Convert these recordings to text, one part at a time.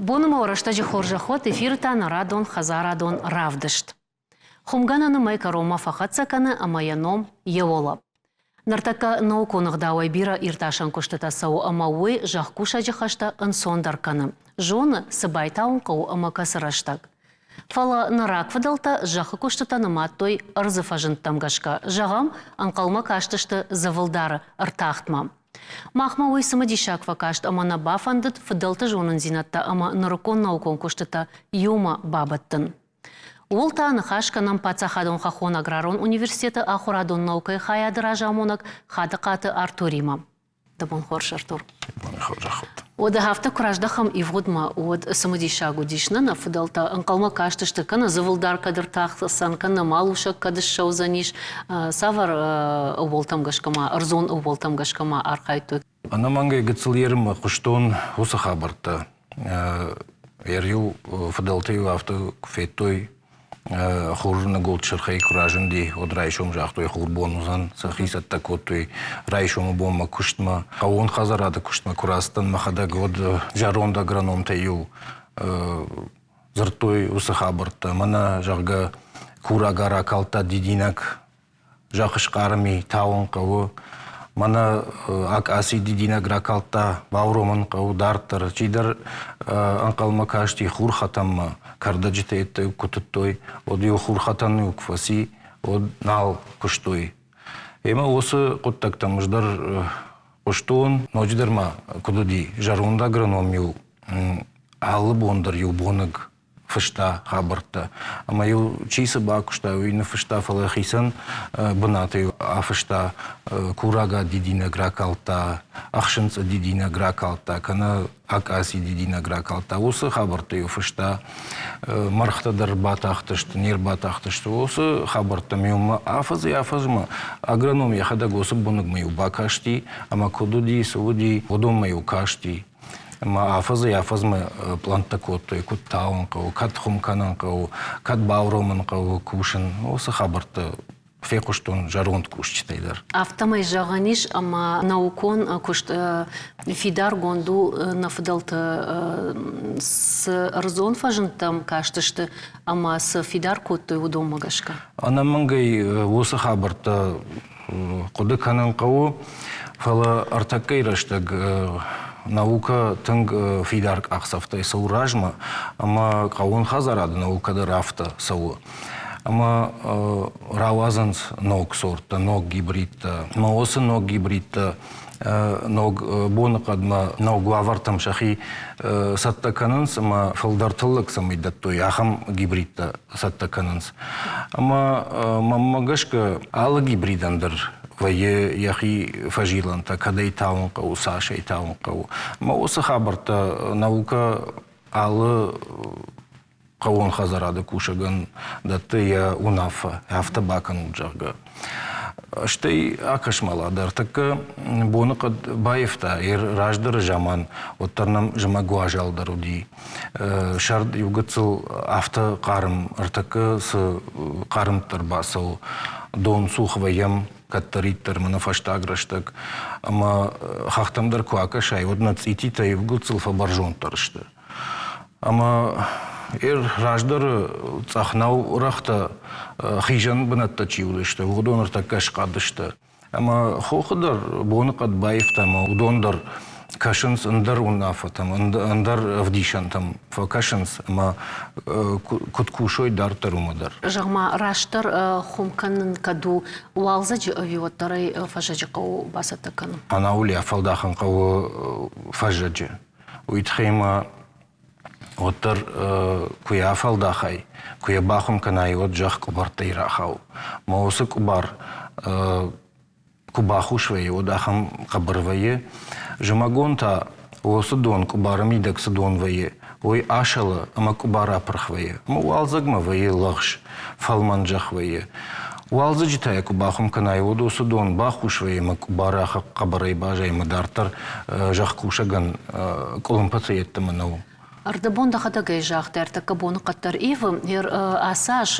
Боны ма рӕстӕджы хорзӕх уӕд, эфиры та нӕ радон хӕдзарадон равдыст. Хуымгӕнӕны мӕй кӕронмӕ фӕхӕццӕ кӕны ӕмӕ йӕ ном Еола. Ныртӕккӕ наукон ӕгъдауӕй бирӕ иртасӕн куыстытӕ цӕуы ӕмӕ уый зӕхкусӕджы хӕстӕ ӕнцондӕр кӕны. Зоны, цы байтауын хъӕуы ӕмӕ кӕцы рӕстӕг. Фӕлӕ нӕ рагфыдӕлтӕ зӕххы куыстытӕ нымадтой ӕрдзы фӕзындтӕм гӕсгӕ. Зӕгъӕм, ӕнхъӕлмӕ кастысты дзывылдары ӕртахтмӕ. Махмӕ уый цымыдисаг фӕкаст ӕмӕ нӕ бафӕндыд фыдӕлты зонындзинӕдтӕ ӕмӕ нырыккон наукон куыстытӕ иумӕ бабӕттын. Ууыл та ныхас кӕнӕм Паддзахадон хӕххон аграрон университеты ахуырадон наукӕйы хайады разамонӕг Хадыхъаты Артуримӕ. Дӕ бон хорз, Артур. Боны хорзӕх уӕд. Уӕдӕ афтӕ куы раздӕхӕм ивгъуыдмӕ, уӕд цымыдисаг уыдис нӕ нӕ фыдӕлтӕ ӕнхъӕлмӕ кастысты, кӕнӕ дзывылдар кӕд ӕртахдзӕн, кӕнӕ малусӕг кӕд ссӕудзӕнис, цавӕр ӕууӕлтӕм гӕсгӕ ма, ӕрдзон ӕууӕлтӕм гӕсгӕ ма архайдтой? Ӕнӕмӕнгӕй гыццыл ерынмӕ хъуыстон уыцы хабӕрттӕ. Ӕр-иу фыдӕлтӕ-иу афтӕ куы федтой, хурныгуылд сырхӕй куы разынди, уӕд райсом загътой, хурбон уыдзӕн, сӕхи цӕттӕ кодтой райсомы бонмӕ куыстмӕ. Хъӕууон хӕдзарады куыстмӕ куы рацыдтӕн мӕхӕдӕг, уӕд зӕронд агрономтӕ-иу дзырдтой уыцы хабӕрттӕ. Мӕнӕ, зӕгъгӕ, курага ракалдта дидинӕг зӕхх схъарм и, тауын хъӕуы. Мӕнӕ акъаци дидинӕг ракалдта, бауромын хъӕуы дарддӕр. Чидӕр ӕнхъӕлмӕ касти хурхӕтӕнмӕ, кӕрдӕджытӕ йедтӕ куы тыдтой, уӕд-иу хурхӕтӕн-иу куы фӕци, уӕд нал куыстой. Ӕмӕ уыцы хъуыддӕгтӕм ӕз дӕр хъуыстон. Ноджыдӕр ма куыд уыди, зӕронд агроном-иу алы бон дӕр иу боныг фыста хабӕрттӕ. Ӕмӕ-иу чи цы бакуыста, уый ныффыста, фӕлӕ хицӕн бынаты афыста курага дидинӕг ракалдта, ӕхсынцъы дидинӕг ракалдта, кӕнӕ акъаци дидинӕг ракалдта. Уыцы хабӕрттӕ-иу фыста. Мӕргътӕ дӕр батахтысты, не рбатахтысты. Уыцы хабӕрттӕм-иу мӕ афӕдзӕй-афӕдзмӕ агроном йӕхӕдӕг уыцы боныгмӕ-иу бакасти, ӕмӕ куыд уыди, цы уыди, уыдонмӕ-иу касти. Ӕмӕ афӕдзӕй-афӕдзмӕ пълӕнттӕ кодтой, куыд тауын хъӕуы, кӕд хуым кӕнын хъӕуы, кӕд бауромын хъӕуы кусын. Уыцы хабӕрттӕ фехъуыстон зӕронд кусджытӕй дӕр. Афтӕмӕй зӕгъӕн ис, ӕмӕ наукон куыст фидаргонд у нӕ фыдӕлты цы ӕрдзон фӕзындтӕм кастысты ӕмӕ цы фидар кодтой, уыдонмӕ гӕсгӕ. Ӕнӕмӕнгӕй уыцы хабӕрттӕ хъуыды кӕнын хъӕуы, фӕлӕ ӕртӕккӕйы рӕстӕг наукӕ тынг фидар къахдзӕфтӕй цӕуы размӕ ӕмӕ хъӕууон хӕдзарады наукӕ дӕр афтӕ цӕуы. Ӕмӕ рауадзынц ног сорттӕ, ног гибридтӕ. Ӕмӕ уыцы ног гибридтӕ ног боныхъӕдмӕ, ног уавӕртӕм сӕхи цӕттӕ кӕнынц ӕмӕ фылдӕр тыллӕг цӕмӕй дӕттой, ахӕм гибридтӕ цӕттӕ кӕнынц. Ӕмӕ мӕнмӕ гӕсгӕ алы гибридӕн дӕр вӕййы йӕхи фӕзилӕнтӕ, кӕд ӕй тауын хъӕуы, цас ӕй тауын хъӕуы. Ӕмӕ уыцы хабӕрттӕ наукӕ алы хъӕууон хӕдзарады кусӕгӕн дӕтты йӕ уынаффӕ, афтӕ бакӕнут, зӕгъгӕ. Стӕй акӕс-ма дӕр тӕккӕ боныхъӕд баивта, раздӕры заман уӕддӕр нӕм зымӕг уазалдӕр уыди. Сӕрд иу гыццыл афтӕ хъарм, ӕртӕккӕ цы хъармддӕр бацӕуы, дон цух вӕййӕм кӕддӕриддӕр мӕнӕ фӕстаг рӕстӕг. Ӕмӕ хӕхтӕм дӕр куы акӕсай, уӕд нӕ цъититӕ иу гыццыл фӕбӕрзонддӕр сты. Ӕмӕ раздӕры цъӕхнау рӕгътӕ хизӕн бынӕттӕ чи уыдысты, уыдон ӕртӕккӕ схъӕд сты. Ӕмӕ хохы дӕр боныхъӕд баивта ӕмӕ уыдон дӕр кӕсынц ӕндӕр уынаффӕтӕм, ӕндӕр ӕвдисӕнтӕм фӕкӕсынц ӕмӕ куыд кусой дарддӕр, уымӕ дӕр. Зӕгъ-ма, растдӕр хуым кӕнын кӕд у уалдзӕджы ӕви уӕддӕр ӕй фӕззӕджы хъӕуы бацӕттӕ кӕнын? Ӕнӕули афӕлдахын хъӕуы фӕззӕджы. Уый тыххӕй ма уӕддӕр куы йӕ афӕлдахай, куы йӕ бахуым кӕнай, уӕд зӕхх къуыбӕрттӕй рахауы. Мӕ уыцы къуыбар куы бахус вӕййы, уӕд ахӕм хъӕбӕр вӕййы. Зымӕгон та уыцы дон къуыбары мидӕг цы дон вӕййы, уый асӕлы ӕмӕ къуыбар апырх вӕййы. Ӕмӕ уалдзӕгмӕ вӕййы лӕгъз, фӕлмӕн зӕхх вӕййы. Уалдзӕджы та йӕ куы бахуым кӕнай, уӕд уыцы дон бахус вӕййы ӕмӕ къуыбары хъӕбӕрӕй базайы ӕмӕ дарддӕр зӕхкусӕгӕн къуылымпыты йеддӕмӕ нӕу. Ӕрдӕбон дӕхӕдӕг ӕй загътай, ӕртӕккӕ боныхъӕд дӕр ивы. Ацы аз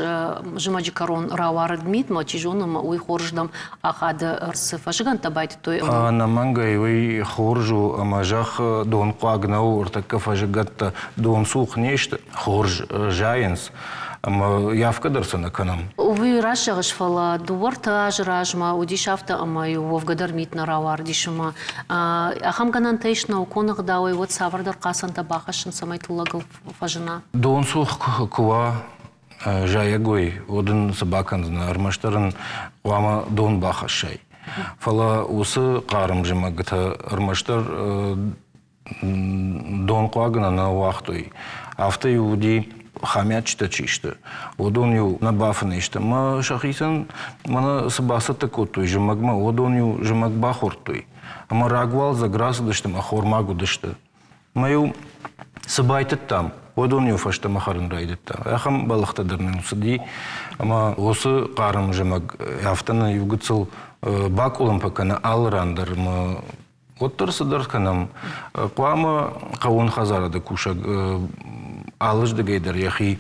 зымӕджы кӕрон рауарыд митмӕ, чи зоны, ӕмӕ уый хорзырдӕм ахады цы фӕзыгӕндтӕ байдыдтой. Ӕнӕмӕнгӕй уый хорз у, ӕмӕ зӕхх донхъуаг нӕу, ӕртӕккӕ фӕзыгӕндтӕ донцух не сты, хорз зайынц ӕмӕ явкӕ дӕр цы нӕ кӕнӕм. Уый раст зӕгъыс, фӕлӕ дыууӕ-ӕртӕ азы размӕ уыдис афтӕ, ӕмӕ-иу уӕвгӕ дӕр мит нӕ рауардис ӕмӕ ахӕм гӕнӕнтӕ ис наукон ӕгъдауӕй, уӕд цавӕрдӕр хъацӕнтӕ бахӕссын, цӕмӕй тыллӕгыл фӕзына? Донцух куы уа зайӕгой, уӕд ын цы бакӕндзынӕ? Ӕрмӕстдӕр ын хъуамӕ дон бахӕссай. Фӕлӕ уыцы хъарм зымӕгтӕ ӕрмӕстдӕр донхъуаг нӕ нӕ уагътой. Афтӕ-иу уыди, хамиаччытӕ чи сты, уыдон-иу нӕ бафынӕй сты. Мӕ сӕхицӕн мӕнӕ цы бацӕттӕ кодтой зымӕгмӕ, уыдон-иу зымӕг бахордтой. Ӕмӕ рагуалдзӕг рацыдысты ӕмӕ хормаг уыдысты. Мӕ-иу цы байтыдтам, уыдон-иу фӕстӕмӕ хӕрын райдыдта. Ахӕм бӕлӕгътӕ дӕр нын цыди, ӕмӕ уыцы хъарм зымӕг афтӕ нӕ иу гыццыл бакъуылымпы кӕны алы ран дӕр ӕмӕ Уӕддӕр цыдӕр кӕнӕм. Хъуамӕ хъӕууон хӕдзарады кусӕг алыздыгӕй дӕр йӕхи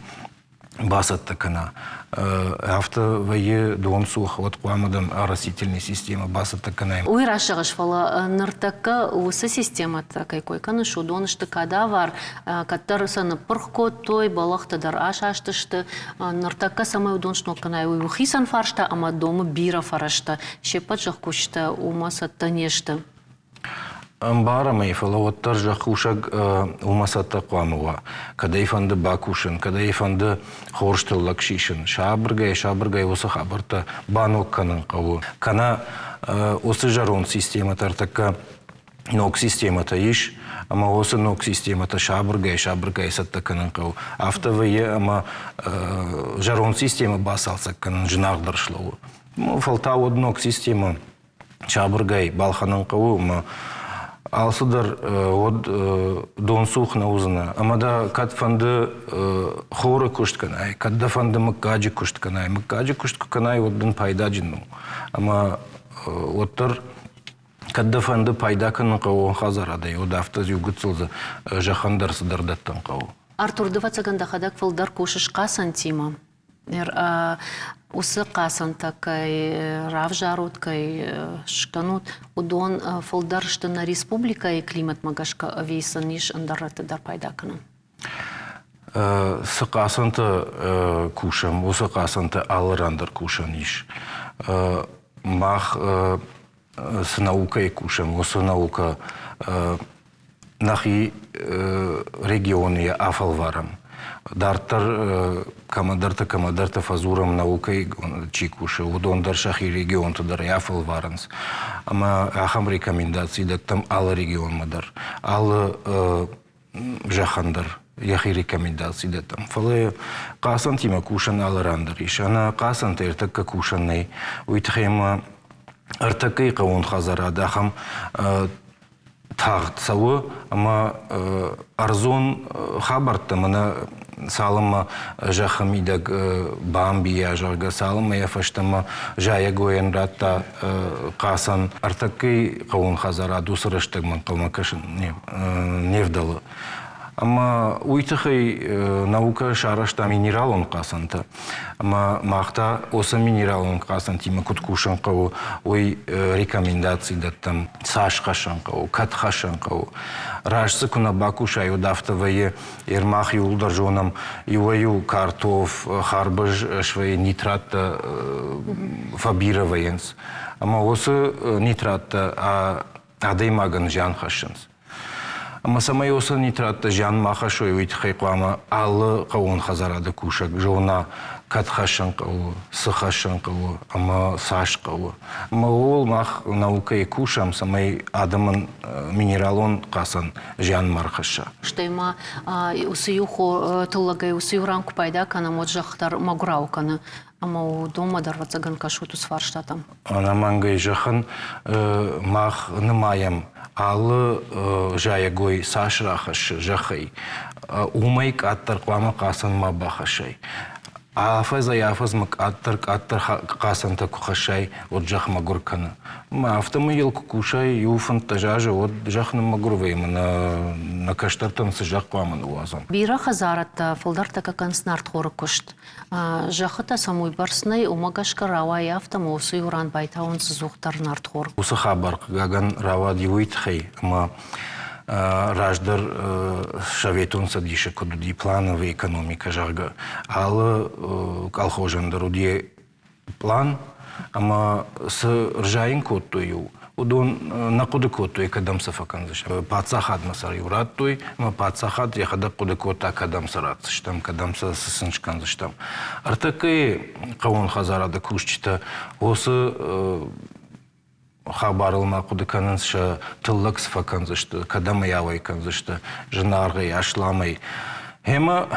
бацӕттӕ кӕна. Афтӕ вӕййы донцух, уӕд хъуамӕ дӕм оросительный системӕ бацӕттӕ кӕнай. Уый раст зӕгъыс, фӕлӕ ныртӕккӕ уыцы системӕтӕ, кӕй кой кӕныс, уыдон сты кадавар, кӕддӕр сӕ ныппырх кодтой, бӕлӕгътӕ дӕр асастысты. Ныртӕккӕ цӕмӕй уыдон сног кӕнай, уый у хицӕн фарста ӕмӕ домы бирӕ фӕрӕзтӕ. Се ппӕт зӕхкусджытӕ уымӕ цӕттӕ не сты. Ӕмбарӕм ӕй, фӕлӕ уӕддӕр зӕхкусӕг уымӕ цӕттӕ хъуамӕ уа. Кӕд ӕй фӕнды бакусын, кӕд ӕй фӕнды хорз тыллӕг сисын, сабыргай-сабыргай уыцы хабӕрттӕ баног кӕнын хъӕуы. Кӕнӕ уыцы зӕронд системӕтӕ ӕртӕккӕ ног системӕтӕ ис, ӕмӕ уыцы ног системӕтӕ сабыргай-сабыргай цӕттӕ кӕнын хъӕуы. Афтӕ вӕййы, ӕмӕ зӕронд системӕ бацалцӕг кӕнын зынаргъдӕр слӕууы. Фӕлтау уӕд ног системӕ сабыргай балхӕнын хъӕуы ӕмӕ алцыдӕр уӕд донцух нӕ уыдзынӕ. Ӕмӕ дӕ кӕд фӕнды хоры куыст кӕнай, кӕд дӕ фӕнды мыггаджы куыст кӕнай, мыггаджы куыст куы кӕнай, уӕд дын пайдаджын у. Ӕмӕ уӕддӕр кӕд дӕ фӕнды пайда кӕнын хъӕуы хӕдзарадӕй, уӕд афтӕ иу гыццыл дзы зӕххӕн дӕр цыдӕр дӕттын хъӕуы. Артур, дывӕццӕгӕн дӕхӕдӕг фылдӕр кусыс хъацӕнтимӕ. Уыцы хъацӕнтӕ кӕй равзарут, кӕй скӕнут, уыдон фылдӕр сты нӕ республикӕйы климатмӕ гӕсгӕ ӕви сын ис ӕндӕр рӕтты дӕр пайда кӕнын? Цы хъацӕнтӕ кусӕм, уыцы хъацӕнтӕ алы ран дӕр кусӕн ис. Мах цы наукӕйы кусӕм, уыцы наукӕ нӕхи регионы йӕ афӕлварӕм. Дарддӕр кӕмӕдӕрты фӕдзурӕм, наукӕйы чи кусы, уыдон дӕр сӕхи регионты дӕр ӕй афӕлварынц. Ӕмӕ ахӕм рекомендаци дӕттӕм алы регионмӕ дӕр, алы зӕххӕн дӕр йӕхи рекомендаци дӕттӕм. Фӕлӕ хъацӕнтимӕ кусӕн алы ран дӕр ис. Ӕнӕ хъацӕнтӕ ӕртӕккӕ кусӕн нӕй. Уый тыххӕй ӕмӕ ӕртӕккӕйы хъӕууон хӕдзарад ахӕм тагъд цӕуы ӕмӕ ӕрдзон хабӕрттӕ мӕнӕ цалынмӕ зӕххы мидӕг бамбийа, зӕгъгӕ, цалынмӕ йӕ фӕстӕмӕ зайӕгойӕн радта хъацӕн. Ӕртӕккӕйы хъӕууон хӕдзарад уыцы рӕстӕгмӕ ӕнхъӕлмӕ кӕсын не вдӕлы. Ӕмӕ уый тыххӕй наукӕ сарӕзта минералон хъацӕнтӕ. Ӕмӕ мах та уыцы минералон хъацӕнтимӕ куыд кусын хъӕуы, уый рекомендаци дӕттӕм, цас хӕссын хъӕуы, кӕд хӕссын хъӕуы. Раст дзы куы нӕ бакусай, уӕд афтӕ вӕййы, Ермах иууылдӕр зонӕм, иуӕй-иу картоф, харбыз свӕййы нитраттӕ фӕбирӕ вӕййынц. Ӕмӕ уыцы нитраттӕ адӕймагӕн зиан хӕссынц. Ӕмӕ цӕмӕй уыцы нитраттӕ зиан ма хӕссой, уый тыххӕй хъуамӕ алы хъӕууон хӕдзарады кусӕг зона, кӕд хӕссын хъӕуы, цы хӕссын хъӕуы ӕмӕ цас хъӕуы. Ӕмӕ ууыл мах наукӕйы кусӕм, цӕмӕй адӕмӕн минералон хъацӕн зиан ма рхӕсса. Стӕй ма уыцы иу тыллӕгӕй уыцы иу ран куы пайда кӕнӕм, уӕд зӕхх дӕр мӕгуырау кӕны. Ӕмӕ уыдонмӕ дӕр, ӕвӕццӕгӕн, кӕсут уыцы фарстатӕм. Ӕнӕмӕнгӕй зӕххӕн мах нымайӕм алы зайӕгой цас рахӕссы зӕххӕй, уымӕй къаддӕр хъуамӕ хъацӕн ма бахӕссай. Афӕдзӕй-афӕдзмӕ къаддӕр-къаддӕр хъацӕнтӕ куы хӕссай, уӕд зӕхх мӕгуыр кӕны. Ӕмӕ афтӕмӕй йыл куы кусай иу 15 азы, уӕд зӕхх ныммӕгуыр вӕййы ӕмӕ нӕ кӕстӕртӕн цы зӕхх хъуамӕ ныууадзӕм. Бирӕ хӕдзарӕдтӕ фылдӕртӕ кӕнынц нартхоры куыст. Зӕххытӕ сӕм уыйбӕрц нӕй, уымӕ гӕсгӕ рауайы афтӕ ӕмӕ уыцы иу ран байтауынц ӕдзухдӕр нартхор. Уыцы хабар, хъыгагӕн, рауади уый тыххӕй, ӕмӕ раздӕр Советон Цӕдисы куыд уыди плановая экономикӕ, зӕгъгӕ, алы колхозӕн дӕр уыди план, ӕмӕ цы рзайын кодтой-иу, уыдон нӕ хъуыды кодтой, кӕдӕм сӕ фӕкӕндзысты. Паддзахадмӕ сӕ-иу радтой, ӕмӕ паддзахад йӕхӕдӕг хъуыды кодта, кӕдӕм сӕ ратдзыстӕм, кӕдӕм сӕ цы сын скӕндзыстӕм. Ӕртӕккӕйы хъӕууон хӕдзарады кусджытӕ уыцы хабарыл ма хъуыды кӕнынц, сӕ тыллӕг цы фӕкӕндзысты, кӕдӕм ӕй ауӕй кӕндзысты, зынаргъӕй, асламӕй. Гъемӕ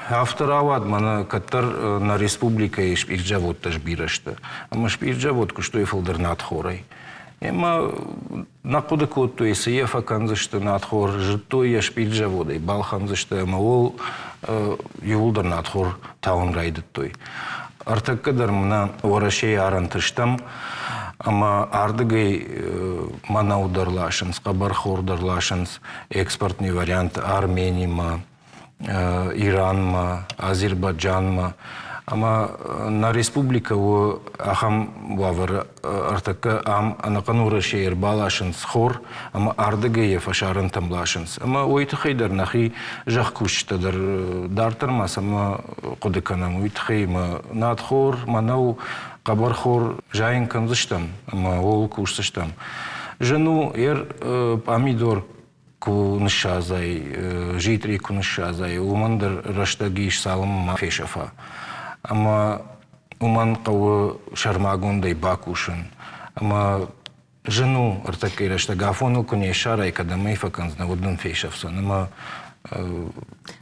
афтӕ рауад, мӕнӕ кӕддӕр нӕ республикӕйы спъиртзаводтӕ сбирӕ сты. Ӕмӕ спъиртзавод куыстой фылдӕр надхорӕй. Ӕмӕ нӕ хъуыды кодтой, цы йӕ фӕкӕндзысты надхор, зыдтой йӕ спъиртзаводӕй балхӕндзысты ӕмӕ уыл иууылдӕр надхор тауын райдыдтой. Ӕртӕккӕ дӕр мӕнӕ Уӕрӕсейы арӕнты стӕм, ӕмӕ ардыгӕй мӕнӕу дӕр ласынц, хъӕбӕрхор дӕр ласынц, экспортный вариант Арменимӕ, Иранмӕ, Азербайджанмӕ. Ӕмӕ нӕ республикӕ у ахӕм уавӕры ӕртӕккӕ ам ӕнӕхъӕн Уӕрӕсейы ӕрбаласынц хор ӕмӕ ардыгӕй йӕ фӕсарӕнтӕм ласынц. Ӕмӕ уый тыххӕй дӕр нӕхи зӕхкусджытӕ дӕр дарддӕр ма цӕмӕ хъуыды кӕнӕм, уый тыххӕй ӕмӕ надхор, мӕнӕу, хъӕбӕрхор зайын кӕндзыстӕм ӕмӕ ууыл кусдзыстӕм. Зын у ер пъамидор куы ныссадзай, джитъри куы ныссадзай, уымӕн дӕр рӕстӕг ис, цалынмӕ ма фесӕфа. Ӕмӕ уымӕн хъӕуы сӕрмагондӕй бакусын. Ӕмӕ зын у ӕртӕккӕйы рӕстӕг афоныл куы не ссарай, кӕдӕм ӕй фӕкӕндзынӕ, уӕд дын фесӕфдзӕн. Ӕмӕ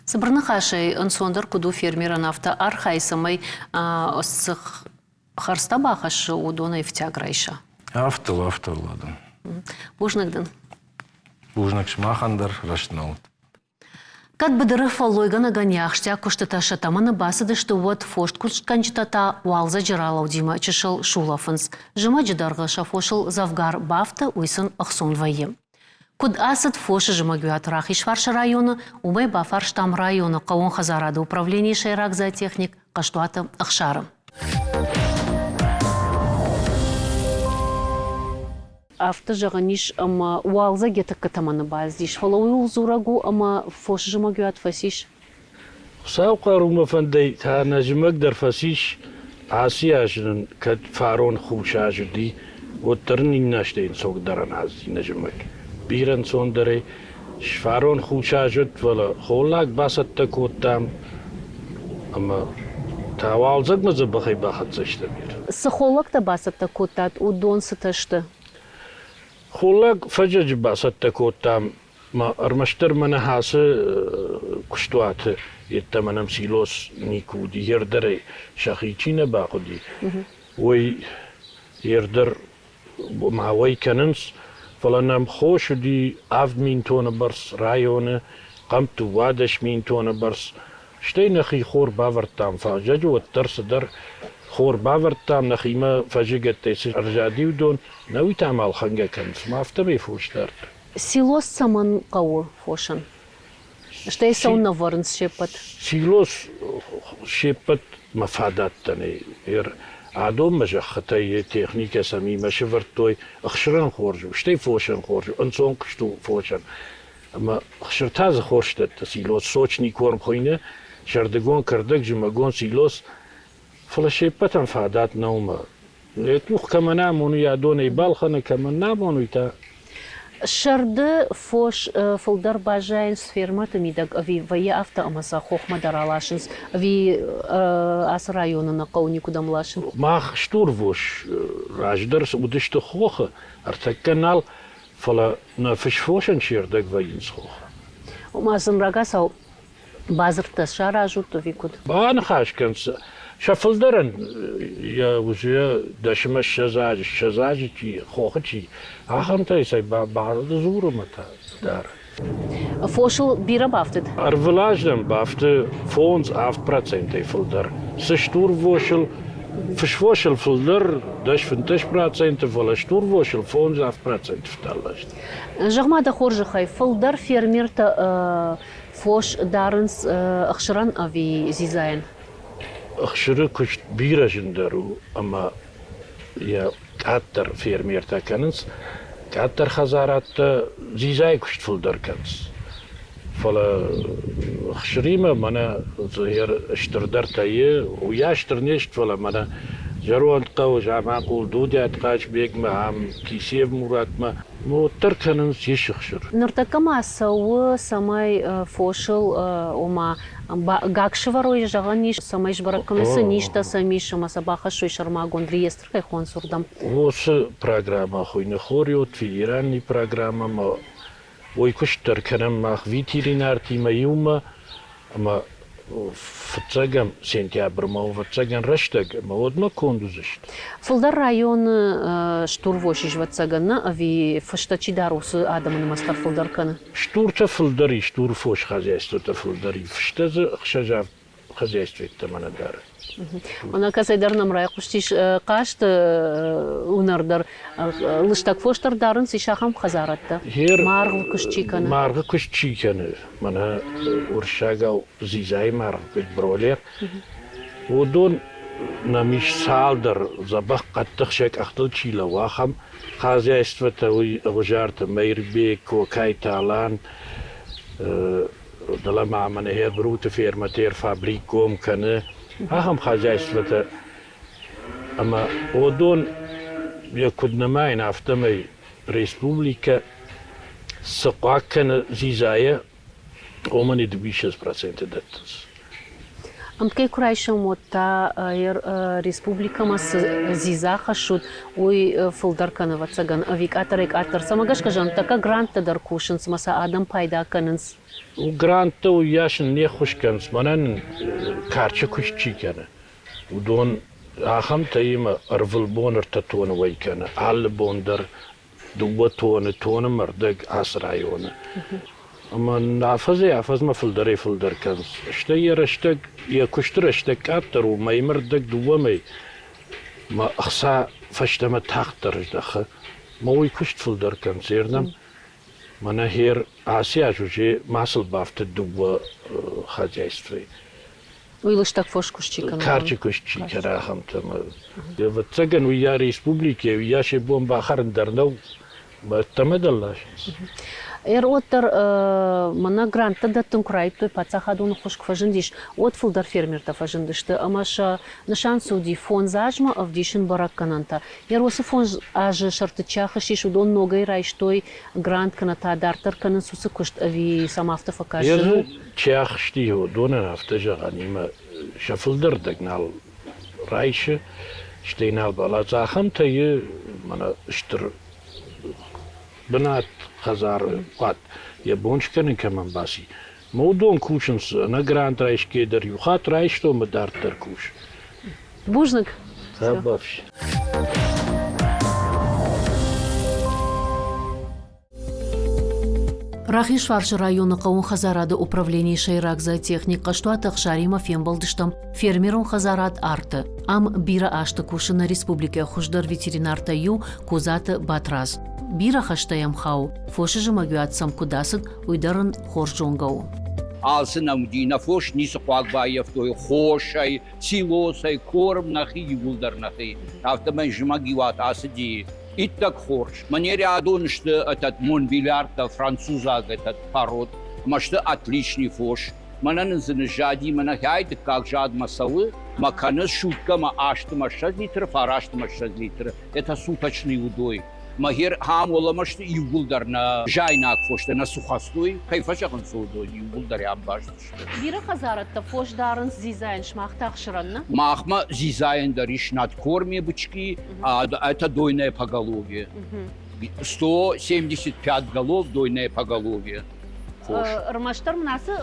Цыбыр ныхасӕй, ӕнцондӕр куыд у фермерӕн афтӕ архай, цӕмӕй цы хӕрдзтӕ бахӕссы, уыдонӕй ӕфтиаг райса. Афтӕ у, афтӕ, Влада. Бузныг дын. Бузныг сымахӕн дӕр, рӕстмӕ ут. Кӕд быдыры фӕллойгӕнӕгӕн йӕ ахсджиаг куыстытӕ сӕ тӕмӕны бацыдысты, уӕд фосткуыстгӕнджытӕ та уалдзӕджы ралӕудимӕ чысыл сулӕфынц. Зымӕджы дӕргъы сӕ фосыл дзӕвгар бафты, уый сын ӕхцон вӕййы. Куыд ацыд фосы зымӕгуат Рахизфарсы районы, уымӕй бафарстам районы хъӕууон хӕдзарады управленийы сӕйраг зоотехник Хъӕстуаты Ӕхсары. Афтӕ зӕгъӕн ис, ӕмӕ уалдзӕг йӕ тӕккӕ тӕмӕны бацыдис, фӕлӕ ууыл дзурӕг у, ӕмӕ фос зымӕгуат фӕцис. Хуыцауы хъарумӕ фӕндӕй та нӕ зымӕг дӕр фӕцис. Ацы аз нын кӕд фарон хус аз уыди, уӕддӕр нын иннӕ азтӕй ӕнцондӕрӕн азти нӕ зымӕг. Бирӕ ӕнцондӕрӕй. Фарон хус аз уыд, фӕлӕ холлаг бацӕттӕ кодтам ӕмӕ та уалдзӕгмӕ дзӕбӕхӕй бахӕццӕ стӕм. Цы холлӕгтӕ бацӕттӕ кодтат, уыдон цытӕ сты? Холлаг фӕззӕджы бацӕттӕ кодтам ма ӕрмӕстдӕр мӕнӕ ацы куыстуаты йеддӕмӕ нӕм силос никуы уыди, ӕрдӕрӕй сӕхи чи нӕ бахъуыди, уый ӕрдӕр ма уӕй кӕнынц, фӕлӕ нӕм хос уыди 7000 тоны бӕрц районы, хъӕмп 12 000 тоны бӕрц. Стӕй нӕхи хор бавӕрдтам фӕззӕджы, уӕддӕр цыдӕр хор бавӕрдтам, нӕхимӕ фӕззыгӕттӕй цы ӕрзади, уыдон, нӕ уый та ма ӕлхӕнгӕ кӕнынц, ма афтӕмӕй фос дардтой. Силос цӕмӕн хъӕуы фосӕн? Стӕй цӕуылнӕ вӕрынц се ппӕт? Силос се ппӕтмӕ фадӕттӕ нӕй. Адонмӕ зӕххытӕй техникӕ сӕмимӕ сӕвӕрдтой ӕхсырӕн хорз у, стӕй фосӕн хорз у, ӕнцон куыст у фосӕн. Ӕмӕ ӕхсыр та дзы хорз дӕтты силос, сочный корм хуыйны, сӕрдыгон кӕрдӕг, зымӕгон силос. Фӕлӕ се ппӕтӕн фадат нӕу мӕ йӕ къух кӕмӕн амоны, йӕ донӕй балхӕны, кӕмӕн нӕ амоны, уый та. Сӕрды фос фылдӕр баззайынц фермӕты мидӕг ӕви вӕййы афтӕ ӕмӕ сӕ хохмӕ дӕр аласынц, ӕви ацы районы нӕ хъӕуы никуыдӕм ласын? Мах стурвос раздӕр уыдысты хохы, ӕртӕккӕ нал, фӕлӕ нӕ фысфосӕн се рдӕг вӕййынц хохы. Ома сын рагацау бадзырдтӕ саразут ӕви куыд? Баныхас кӕн сӕ фылдӕрӕн йӕ уже дӕсмӕ 20 азы, 20 азы чи, хохы чи, ахӕмтӕй сӕ бадзуры мӕ та дӕр. Фосыл бирӕ бафтыд? Ӕрвылаз нӕм бафты 5-7 процентӕй фылдӕр. Цы стурвосыл, фысвосыл фылдӕр 10-15 проценты, фӕлӕ стурвосыл 5-7 проценты фталласт. Зӕгъ-ма дӕ хорзӕхӕй, фылдӕр фермертӕ фос дарынц ӕхсырӕн ӕви дзидзайӕн? Ӕхсыры куыст бирӕ зындӕр у ӕмӕ йӕ къаддӕр фермертӕ кӕнынц, къаддӕр хӕдзарадтӕ дзидзайы куыст фылдӕр кӕнынц. Фӕлӕ ӕхсыримӕ мӕнӕ стырдӕртӕ и, уыйас стыр не сты, фӕлӕ мӕнӕ зӕронд хъӕуы Заманхъул Дудиат Хъазбегмӕ, ам Кисев Муратмӕ уӕддӕр кӕнынц ис ӕхсыр. Ныртӕккӕ ма цӕуы, цӕмӕй фосыл, ома гак сывӕрой зӕгъӕн ис, цӕмӕй сбӕрӕг кӕной, цы низтӕ сӕм ис ӕмӕ сӕ бахӕссой сӕрмагонд реестр кӕй хонынц, уырдӕм. Уыцы программӕ хуыйны Хориот, федеральный программӕ Уый куыст дӕр кӕнӕм мах ветеринартимӕ иумӕ ӕмӕ фыццӕгӕм сентябрмӕ, ӕвӕццӕгӕн, рӕстӕг ӕмӕ уӕдмӕ конд уыдзысты. Фылдӕр районы стурвос ис, ӕвӕццӕгӕн, нӕ ӕви фыстӕ чи дары, уыцы адӕмы нымӕц дӕр фылдӕр кӕны? Стуртӕ фылдӕр и, стурфос хозяйствотӕ фылдӕр и, фыстӕ дзы ӕхсӕз-авд хозяйство йеддӕмӕ нӕ дары. Мӕнӕ кӕцӕйдӕр нӕм райхъуыстис хъазты уынӕр дӕр. Лыстӕг фос дӕр дарынц, ис ахӕм хӕдзарадтӕ. Маргъы куыст чи кӕны? Маргъы куыст чи кӕны, мӕнӕ уырыссагау дзидзайы маргъы куыст бролер, уыдон нӕм ис цалдӕр дзӕбӕх хъӕддых сӕ къӕхтыл чи лӕууы, ахӕм хозяйствотӕ, уый Ӕгъуызарты Мӕирбег, Кокайты Алан, Дӕлӕмӕ мӕнӕ Хербруты фермӕ терфабрик гом кӕны, ахӕм хозяйствотӕ. Ӕмӕ уыдон йӕ куыд нымайын, афтӕмӕй республикӕ цы хъуаг кӕны дзидзайӕ, уымӕн и 20% дӕттынц. Ӕмткӕй куы райсӕм, уӕд та республикӕмӕ цы дзидза хӕссут, уый фылдӕр кӕны, ӕвӕццӕгӕн, ӕви къаддӕрӕй-къаддӕр. Цӕмӕ гӕсгӕ зӕгъын, гранттӕ дӕр кусынц ӕмӕ сӕ адӕм пайда кӕнынц. Гранттӕ уыйас ын не ххуыс кӕнынц, мӕнӕн карчы куыст чи кӕны, уыдон ахӕмтӕ имӕ ӕрвылбон ӕртӕ тоны уӕй кӕны, алы бон дӕр дыууӕ тоны, тоны мӕрдӕг ацы районы. Ӕмӕ афӕдзӕй-афӕдзмӕ фылдӕрӕй-фылдӕр кӕнынц. Стӕй йӕ рӕстӕг, йӕ куысты рӕстӕг къаддӕр у, мӕймӕ рдӕг дыууӕ мӕй мӕ ӕхца фӕстӕмӕ тагъддӕр здӕхы. Мӕ уый куыст фылдӕр кӕнынц. Ернӕм мӕнӕ хер ацы аз уже ма сыл бафтыд дыууӕ хозяйствойы. Уый лыстӕг фос куыст чи кӕны? Карчы куыст чи кӕны, ахӕмтӕ. Ӕвӕццӕгӕн, уыйа республикӕйы, уыйа се бон бахӕрын дӕр нӕу, ӕддӕмӕ дӕр ласынц. Уӕддӕр мӕнӕ гранттӕ дӕттын куы райдыдтой, паддзахадон ӕххуыс куы фӕзындис, уӕд фылдӕр фермертӕ фӕзындысты ӕмӕ сӕ нысан цы уыди, фондз азмӕ ӕвдисын бӕрӕггӕнӕнтӕ. Уыцы фондз азы сӕрты чи ахызтис, уыдон ногӕй райстой грант кӕнӕ та дарддӕр кӕнынц уыцы куыст ӕви сӕм афтӕ фӕкӕсы? Чи ахызти, уыдонӕн афтӕ зӕгъӕнимӕ сӕ фылдӕр рдӕг нал райсы, стӕй нал баладзы. Ахӕмтӕ и мӕнӕ стыр бынат, хӕдзары хъуад йӕ бон скӕнын кӕмӕн баци. Мӕ уыдон кусынц ӕнӕ грант райсгӕ дӕр иу хатт райстон ӕмӕ дарддӕр кус. Бузныг. Бафс. Рахизфарсы районы хъӕууон хӕдзарады управленийы сӕйраг зоотехник Хъӕстуаты Ӕхсаримӕ фембӕлдыстӕм фермерон хӕдзарад Арты. Ам бирӕ азты кусы нӕ республикӕйы хуыздӕр ветеринартӕй иу Козаты Батрадз. Бирӕ хӕстӕ йӕм хауы, фосы зымӕгуат сӕм куыд ацыд, уый дӕр ын хорз зонгӕ у. Алцы нӕм уыди, нӕ фос ницы хъуаг баййӕфтой хосӕй, силосӕй, корм нӕхи иууылдӕр нӕхи. Афтӕмӕй зымӕгиуат ацыди Иттӕг хорз. Мӕнӕ рядон сты этот Монбелярдтӕ, французаг этот парод. Ӕмӕ сты отличный фос. Мӕнӕн ын дзы ныззади, мӕнӕ хӕй дыккаг задмӕ цӕуы, мӕ кӕны суткӕмӕ астымӕ ссӕдз литры, фарастымӕ ссӕдз литры. Это суточный удой. Мӕ хам уӕлӕмӕ сты иууылдӕр нӕ зайнаг фостӕ, нӕ сухостой, кӕй фӕзӕгъынц, уыдон иууылдӕр ам баст сты. Бирӕ хӕдзарӕдтӕ фос дарынц дзидзайӕн, сымах та ӕхсырӕн, нӕ? Махмӕ дзидзайӕн дӕр ис надкорме бычки, это дойное поголовье. 175 голов дойное поголовье. Фос. Ӕрмӕстдӕр мын ацы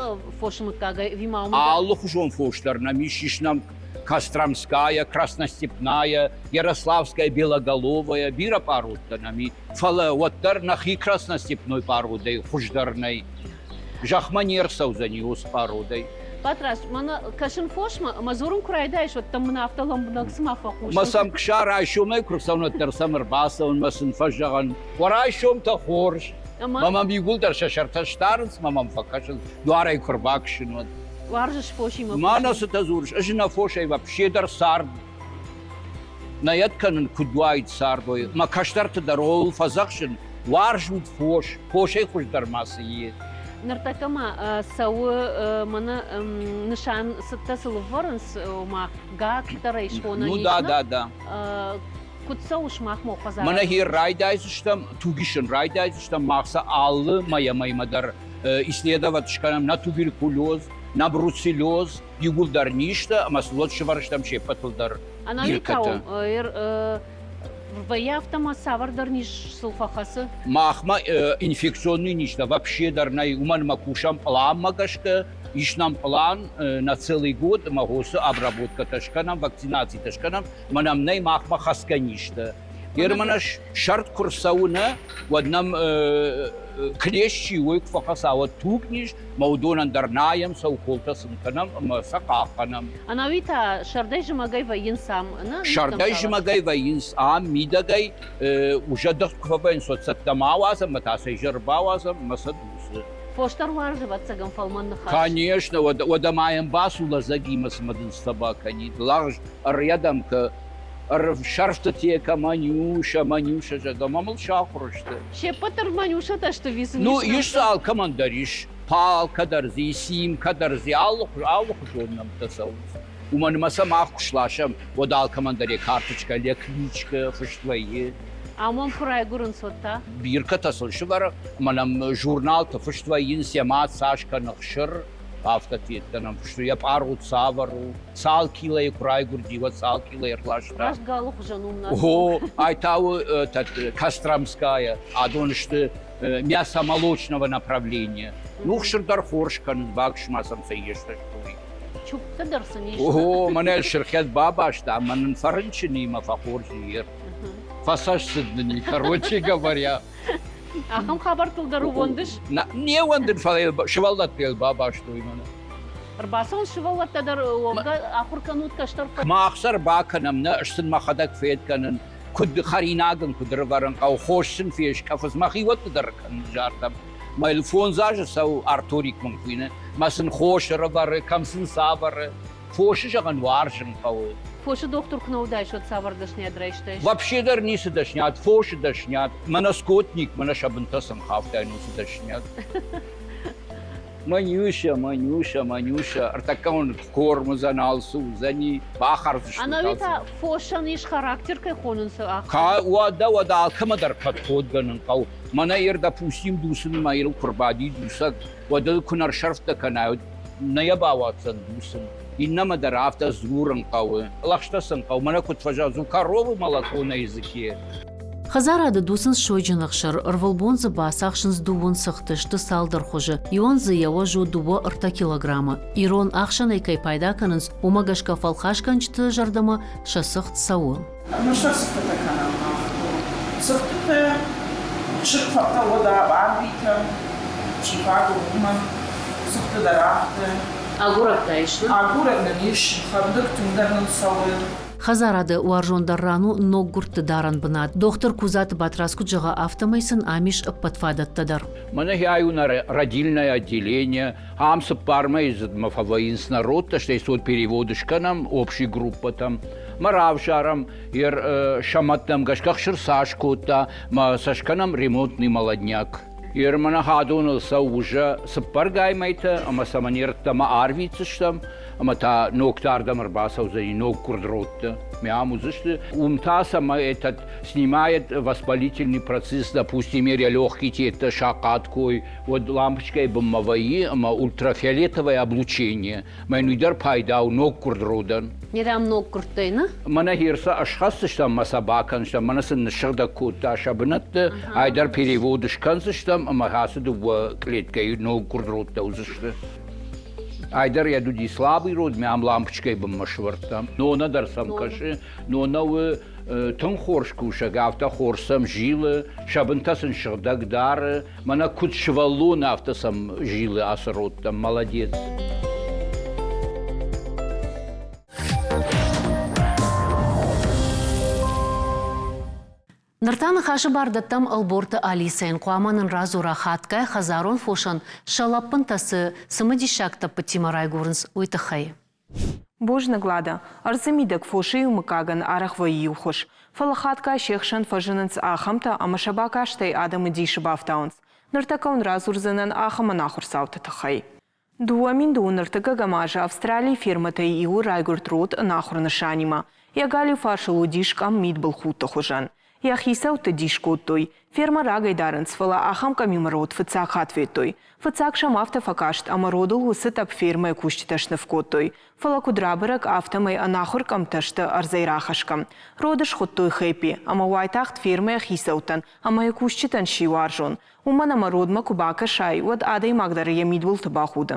фосы мыггагӕй ӕви ма Алыхуызон фос дӕр нӕм ис, ис нӕм. Костромская, Красностепная, Ярославская, Белоголовая, бирӕ пъародтӕ нӕм и. Фӕлӕ уӕддӕр нӕхи Красностепной пъародӕй хуыздӕр нӕй. Зӕхмӕ не рцӕудзӕни уыцы пъародӕй. Батраз, мӕнӕ кӕсын фосмӕ ӕмӕ дзурын куы райдайыс, уӕд дӕм мын афтӕ лӕмбынӕг цыма фӕхъусын. Мӕ сӕм кса райсомӕй куы рцӕуын, уӕддӕр сӕм ӕрбацӕуын, мӕ сын фӕзӕгъын, уӕ райсомтӕ хорз. Мӕ мӕм иууылдӕр сӕ сӕртӕ сдарынц, мӕ мӕм фӕкӕсынц, дуарӕй куы рбакӕсын, уӕд. Уарзыс фосимӕ? Мӕнӕ цытӕ дзурыс, ӕз нӕ фосӕй вообще дӕр цард нӕ йӕд кӕнын, куыд уаид цардой. Мӕ кӕстӕрты дӕр ол фӕдзӕхсын, уарзут фос, фосӕй хуыздӕр ма цы и. Ныртӕккӕ ма цӕуы мӕнӕ нысан цыдтӕ цы лыввӕрынц, ома гакдӕрӕй схонӕн Ну да, да, да. Куыд цӕуы сымахмӕ хӕдзар? Мӕнӕ хи райдайдзыстӕм, тугисын райдайдзыстӕм, мах сӕ алы мӕйӕ мӕймӕ дӕр исследовать скӕнӕм на туберкулез, на бруцеллез, иууылдӕр низтӕ ӕмӕ сын уӕд сывӕрстӕм се ппӕтыл дӕр биркӕтӕ. Вӕййы афтӕ ма цавӕрдӕр низ сыл фӕхӕцы? Махмӕ инфекционный низтӕ вообще дӕр нӕй, уымӕн ӕмӕ кусӕм пъланмӕ гӕсгӕ, ис нӕм пълан на целый год ӕмӕ хосы обработкӕтӕ скӕнӕм, вакцинацитӕ скӕнӕм, ӕмӕ нӕм нӕй махмӕ хӕцгӕ низтӕ. Германы сӕрд куы рцӕуы нӕ, уӕд нӕм клещ чи уой куы фӕхӕца, уӕд тугниз, ӕмӕ уыдонӕн дӕр найӕм, сӕ уколтӕ сын кӕнӕм ӕмӕ сӕ хъахъхъӕнӕм. Ӕнӕуи та сӕрдӕй-зымӕгӕй вӕййынц ам? Сӕрдӕй-зымӕгӕй вӕййынц ам, мидӕгӕй узӕдыгъд куы фӕвӕййынц, уӕд цӕттӕ ма ауадзӕм ӕмӕ та сӕ изӕр бауадзӕм ӕмӕ сӕ дуцы. Фос дӕр уарзы, ӕвӕццӕгӕн, фӕлмӕн ныхас. Конечно, уӕдӕ ма йӕм бацу лӕдзӕгимӕ, цымӕ дын цытӕ бакӕнид. Лӕгъз ӕрйӕдӕмкӕ ӕрсӕрфтытӕ Манюша, Манюша, зӕгъгӕ, ӕмӕ мыл сахуыр сты. Се ппӕт дӕр Манюшатӕ сты висы? Ну, ис дзы алкӕмӕн дӕр ис. Палка дӕр дзы, Симка дӕр дзы, алыхуызон нӕмттӕ цӕуынц. Уымӕн ӕмӕ сӕ мах куы сласӕм, уӕд алкӕмӕн дӕр йӕ карточкӕ, йӕ кличкӕ фыст вӕййы. Ам уӕм куы райгуырынц, уӕд та? Биркӕтӕ сыл сывӕры, ӕмӕ нӕм журналты фыст вӕййынц, йӕ мад цас кӕны хсыр, афтӕ федтӕ нӕм фыстой, йӕ пъаргъуыд цавӕр у, цал килойы куы райгуырди, уӕд цал килойы ӕрласта. Раст галы хуызӕн у нӕ. О, ай та у Костромская, адон сты мясомолочного направления. Ну, хсыр дӕр хорз кӕнынц, баксма сӕм сӕ исты стой. Чупты дӕр сын ис. О, мӕнӕ сырхӕд бабаста, мӕ нын фӕрынчынимӕ фӕхорз и. Фӕсӕсцыд нын, короче говоря. Ахӕм хабӕрттыл дӕр ууӕндыс? Не ууӕндын, фӕлӕ сывӕллӕтты бабастой мӕнӕ. Ӕрбацӕуынц сывӕллӕттӕ дӕр уӕвгӕ ахуыр кӕнут кӕстӕр. Мах сӕ ӕрбакӕнӕм, нӕ сын мӕхӕдӕг фед кӕнын, куыд хӕринаг ын куыд ӕрывӕрын хъӕуы, хос сын фескъӕфынц, мӕхиуӕтты дӕр кӕнын зардӕм. Мӕ 5 азы цӕуы Артурик мын хуины, мӕ сын хос ӕрӕвӕры, кӕм сын цавӕры. Фосы зӕгъын уарзын хъӕуы. Фосы дохтыр куы нӕ уыдаис, уӕд цавӕр дӕсныйад райстаис? Вообще дӕр ницы дӕсныйад, фосы дӕсныйад. Мӕнӕ скотник, мӕнӕ сӕ бынтӕ сын хафтаин уыцы дӕсныйад. Манюша, Манюша, Манюша, ӕртӕккӕ уын корм уыдзӕн, алцы уыдзӕни, бахӕрдзыстут. Ӕнӕуи та фосӕн ис характер кӕй хонынц ахӕм? Уӕдӕ, уӕдӕ алкӕмӕ дӕр подходгӕнын хъӕуы. Мӕнӕ ир, допустим, дуцынмӕ ирыл куы рбади дусӕг, уӕд ыл куы нӕ рсӕрфтӕ кӕнай, нӕ йӕ бауадздзӕн дуцын. Иннӕмӕ дӕр афтӕ дзурын хъӕуы, лӕгъстӕ сын хъӕуы. Мӕнӕ куыд фӕзӕгъынц, у коровы молоко на языке. Хӕдзарады дуцынц сойджын ӕхсыр, ӕрвылбон дзы бацахсынц дыууын цыхты, сты цалдӕр хуызы. Иуӕн дзы йӕ уӕз у 2-3 килограммы. Ирон ӕхсӕнӕй кӕй пайда кӕнынц, уымӕ гӕсгӕ фӕлхасгӕнджыты зӕрдӕмӕ сӕ цыхт цӕуы. Ӕрмӕстдӕр цыхтытӕ кӕнӕм мах. Цыхтытӕ сырх фӕхъӕуы арвитӕм, чи фаг у, уымӕн. Цыхты дӕр афтӕ. Агурӕг та ис, нӕ? Агурӕг нын ис, фӕндыг тынгдӕр нын цӕуы. Хӕдзарады уарзондӕр ран у ноггуырдты дарӕн бынат. Дохтыр Кудзаты Батрадз куыд зӕгъы, афтӕмӕй сын ам ис ӕппӕт фадӕттӕ дӕр. Мӕнӕ ай у нӕ родильное отделение. Ам цыппар мӕйдзыдмӕ фӕвӕййынц нӕ родтӕ, стӕй цот перевод скӕнӕм общий группӕтӕм. Мӕ равзарӕм, ер сӕмӕттӕм гӕсгӕ хсыр цас кодта, мӕ сӕ скӕнӕм ремонтный молодняк. Ермӕнӕ хӕдоныл цӕуы уже цыппӕргай мӕйтӕ ӕмӕ сӕ манерттӕмӕ арвитдзыстӕм, ӕмӕ та ногтӕ ардӕм ӕрбацӕудзӕни ноггуырд родтӕ. Ме ам уыдзысты. Уым та сӕ этот снимает воспалительный процесс, допустим, меря легкие тетты сахъат кой, уӕд лампочкӕйы бынмӕ вӕййы ӕмӕ ультрафиолетовое облучение. Мӕн уый дӕр пайда у ноггуырд родӕн. Нерӕм ноггуырдтӕй, нӕ? Мӕнӕ хирсӕ ӕсхӕсдзыстӕм ӕмӕ сӕ бакӕндзыстӕм, мӕнӕ сын ныссыгъдӕг кодта сӕ бынӕтты, айдӕр перевод скӕндзыстӕм ӕмӕ ацы дыууӕ кълеткӕйы ноггуырд родтӕ уыдзысты. Айдӕр йӕ уыди слабый родмӕ ам лампочкӕйы бынмӕ сывӕрдтам. Нона дӕр сӕм кӕсы. Нона у тынг хорз кусӕг, афтӕ хорз сӕм зилы, сӕ бынтӕ сын сыгъдӕг дары. Мӕнӕ куыд сывӕллон, афтӕ сӕм зилы ацы родтӕм. Молодец. Ныр та ныхасы бар дӕттӕм Ӕлборты Алисӕйӕн. Хъуамӕ нын радзура хатгай хӕдзарон фосӕн сӕ лӕппынтӕ цы цымыдисаг тӕппытимӕ райгуырынц, уый тыххӕй. Бузныг, Лада. Ӕрдзы мидӕг фосы иу мыггагӕн арӕх вӕййы иу хуыз. Фӕлӕ хатгай се хсӕн фӕзынынц ахӕмтӕ, ӕмӕ сӕ бакастӕй адӕмы дисы бафтауынц. Ныртӕккӕ уын радзурдзынӕн ахӕм ӕнахуыр цауты тыххӕй. 2002 ӕртыккӕгӕм азы Австралийы фермӕтӕй иуы райгуырд род ӕнахуыр нысанимӕ. Йӕ галиу фарсыл уыдис къӕм мидбылхудты хуызӕн. Йӕ хицӕуттӕ дис кодтой. Фермӕ рагӕй дарынц, фӕлӕ ахӕм къӕмимӕ род фыццаг хатт федтой. Фыццаг сӕм афтӕ фӕкаст, ӕмӕ родыл уыцы тъӕпп фермӕйы кусджытӕ сныв кодтой. Фӕлӕ куыд рабӕрӕг, афтӕмӕй ӕнахуыр къӕмтӕ сты ӕрдзӕй рахӕсгӕ. Роды схуыдтой Хэппи, ӕмӕ уайтагъд фермӕйы хицӕуттӕн ӕмӕ йӕ кусджытӕн сси уарзон. Уымӕн ӕмӕ родмӕ куы бакӕсай, уӕд адӕймаг дӕр йӕ мидбылты бахуды.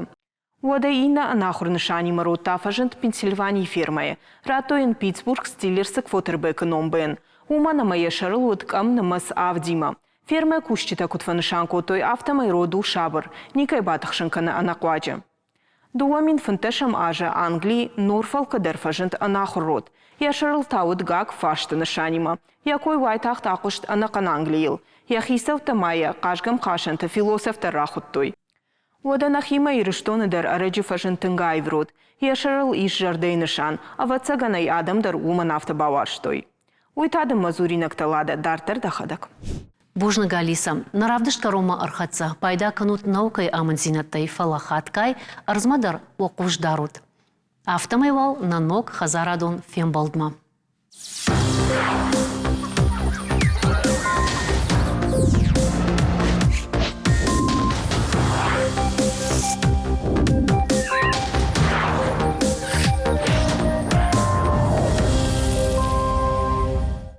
Уӕдӕ иннӕ ӕнахуыр нысанимӕ род та фӕзынд Пенсильванийы фермӕйы. Радтой йын Питтсбург Стиллерсы квотербекы ном Бен. Уымӕн ӕмӕ йӕ сӕрыл уыд къӕм нымӕц авдимӕ. Фермӕ кусджытӕ куыд фӕнысан кодтой, афтӕмӕй род у сабыр, никӕй батыхсын кӕны ӕнӕхъуаджы. 2015 азы Английы Норфолкы дӕр фӕзынд ӕнахуыр род. Йӕ сӕрыл та уыд гакк фарсты нысанимӕ. Йӕ кой уайтагъд ахъуыст ӕнӕхъӕн Английыл. Йӕ хицӕуттӕ ма йӕ хъазгӕмхасӕнты философ дӕр рахуыдтой. Уӕдӕ нӕхимӕ Ирыстоны дӕр ӕрӕджы фӕзынд тынг аив род. Йӕ сӕрыл ис зӕрдӕйы нысан, ӕвӕццӕгӕн ӕй адӕм дӕр уымӕн афтӕ бауарзтой. Уый та дын мӕ дзуринӕгтӕ, Ладӕ, дарддӕр дӕхӕдӕг. Бузныг, Алиса. Нӕ равдыст кӕронмӕ ӕрхӕццӕ. Пайда кӕнут наукӕйы амынддзинӕдтӕй, фӕлӕ хатгай ӕрдзмӕ дӕр уӕ хъус дарут. Афтӕмӕй уал нӕ ног хӕдзарадон фембӕлдмӕ.